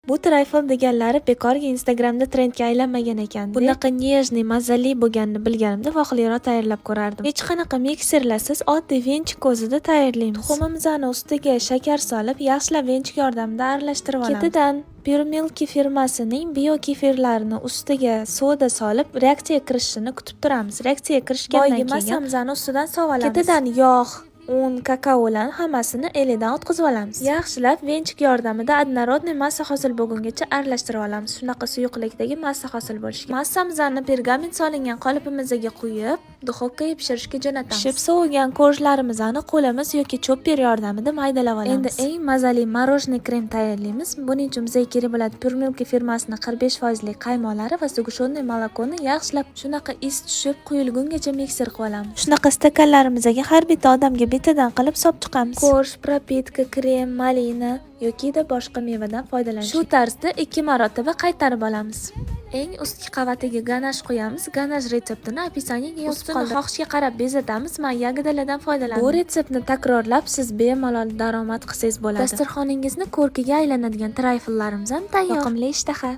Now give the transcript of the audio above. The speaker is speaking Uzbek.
Bu trayfl deganlari bekorga Instagramda trendga aylanmagan ekan. Bunaqa нежный, mazali bo'lganini bilganimda vaqtliroq tayyorlab ko'rardim. Hech qanaqa mikserlarsiz, oddiy венчик o'zida tayyorlaymiz. Tuxumimizni ustiga shakar solib, yaxshilab венчик yordamida aralashtirib olamiz. Ketidan Pure Milky firmasining bio kefirlarini ustiga soda solib, reaksiyaga kirishini kutib turamiz. Reaksiyaga kirishgandan keyin massamizni ustidan sovib olamiz. Ketidan yog', un, kakaolarni hammasini elidan o'tkazib olamiz. Yaxshilab венчик yordamida однородный massa hosil bo'lgungacha aralashtirib olamiz. Shunaqa suyuqlikdagi massa hosil bo'lishi. Massamizni pergament solingan qolipimizga quyib, duxovkaga pishirishga jo'natamiz. Pishib sovigan корж larimizni qo'limiz yoki chopper yordamida maydalab olamiz. Endi eng mazali мороженое krem tayyorlaymiz. Buning uchun bizga kerak bo'ladi Pure Milky firmasining 45 foizli qaymoqlari va сгущенный молоко ni yaxshilab shunaqa is tushib quyilgungacha mikser qilib olamiz. Shunaqa stakanlarimizga har bitta odamga bittadan qilib solib chiqamiz. Корж, пропитка, krem, malina yokida boshqa mevadan foydalanish. Shu tarzda ikki marotaba qaytarib olamiz. Eng ustki qavatiga ganash qo'yamiz. Ganash retseptini описание ga yozib qoldim. Xohishga qarab bezatamiz. Men ягода lardan foydalandim. Bu retseptni takrorlab, siz bemalol daromad qilsangiz bo'ladi. Dasturxoningizni ko'rkiga aylanadigan trayfllarimiz ham tayyor. Yoqimli ishtaha.